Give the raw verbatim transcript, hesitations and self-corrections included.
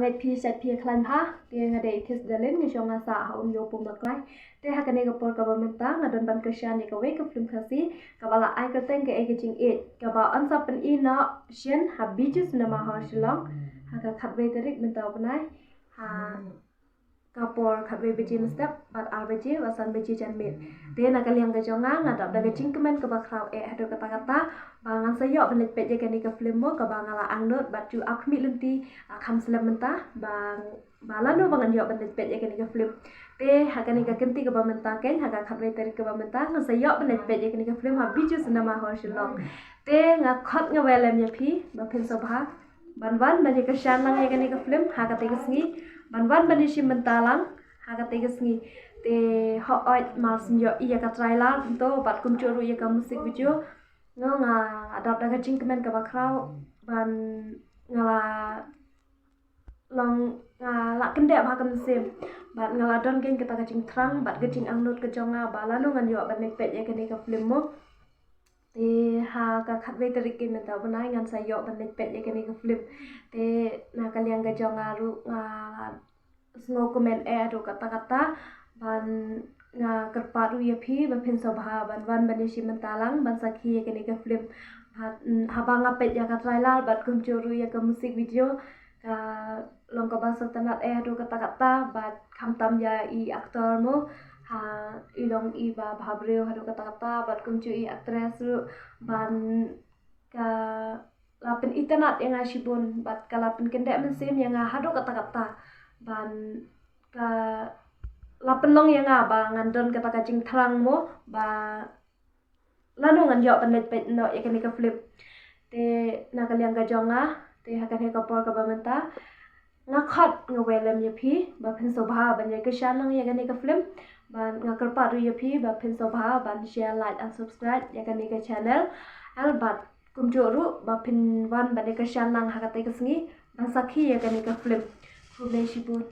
Ngai phi shat phi khlaiñ bha, te nga dei Ithis Dalin, nga shong nga sah ha Umiew Pumlaklai. Te ha kane ka por kaba mynta nga don ban kyrshan ïa kawei ka film Khasi kaba la ai kyrteng Kaei ka Jingïeit, kaba yn sa pyni noh shen ha Bijou Cinema Hall Shillong ha ka khatwei tarik mynta u bnai, ha ka por khatwei baje mynstep bad ar baje bad san baje janmiet. Te na ka liang ka jong nga, nga dap da ka jingkmen kaba khraw eh haduh katta katta ba ngan sa ïoh ban leit peit ïa kane ka film mo, kaba nga la angnud bad ju ap khmih lynti, ah, kham slem mynta ba, ba lano ba ngan ïoh ban leit peit ïa kane ka film. Te ha kane ka kynti kaba mynta, keiñ ha ka khatwei tarik kaba mynta, ngan sa ïoh ban leit peit ïa kane ka film ha Bijou Cinema Hall Shillong. Te nga khot nga welem ïa phi ba phin sngewbha ban wan ban ïa kyrshan lang ïa kane ka film ha katei ka sngi, ban wan ban ïashim bynta lang ha katei ka sngi. Te hooid, mar shu ïohi ïa ka trailer kumto bad kumjuh ruh ïa ka music video, nga, nga dap da ka jingkmen kaba khraw ban, nga la long, nga la kyndit ha ka mynsiem bad nga la don keiñ kata ka jingthrang bad ka jingangnud ka jong nga ba lano ngan ïoh ban leit peit ïa kane ka film mo. Te ha ka khatwei tarik mynta u bnai ngan sa ïoh ban leit peit ïa kane ka film. Te na ka liang ka jong nga ruh, nga sngewkmen eh haduh katta katta ban, nga kyrpad ruh ïa phi ba phin sngewbha ban wan ban ïashim bynta lang ban sakhi ïa kane ka film. Bad, mm, haba nga peit ïa ka trailer bad kumjuh ruh ïa ka music video, ka long kaba sngewtynnat eh haduh katta katta bad khamtam ïa i actor mo, ha, i long i ba bhabriew haduh katta katta bad kumjuh i actress ruh, ban ka la pynitynnat ïa nga shibun bad ka la pynkyndit mynsiem ïa nga haduh katta katta, ban ka la pynlong ïa nga ba ngan don kata ka jingthrang mo ba lano ngan ïoh ban leit peit noh ïa kane ka film. Te na ka liang ka jong nga, te ha kane ka por kaba mynta, nga khot nga welem ïa phi ba phin sngewbha ban ïa kyrshan lang ïa kane ka film. Bad nga kyrpad ruh ïa phi ba phin sngewbha ban share, like and subscribe ïa kane ka channel. Bad kumjuh ruh ba phin wan ban ïa kyrshan lang ha katei ka sngi ban sakhi ïa kane ka film. Khublei shibun.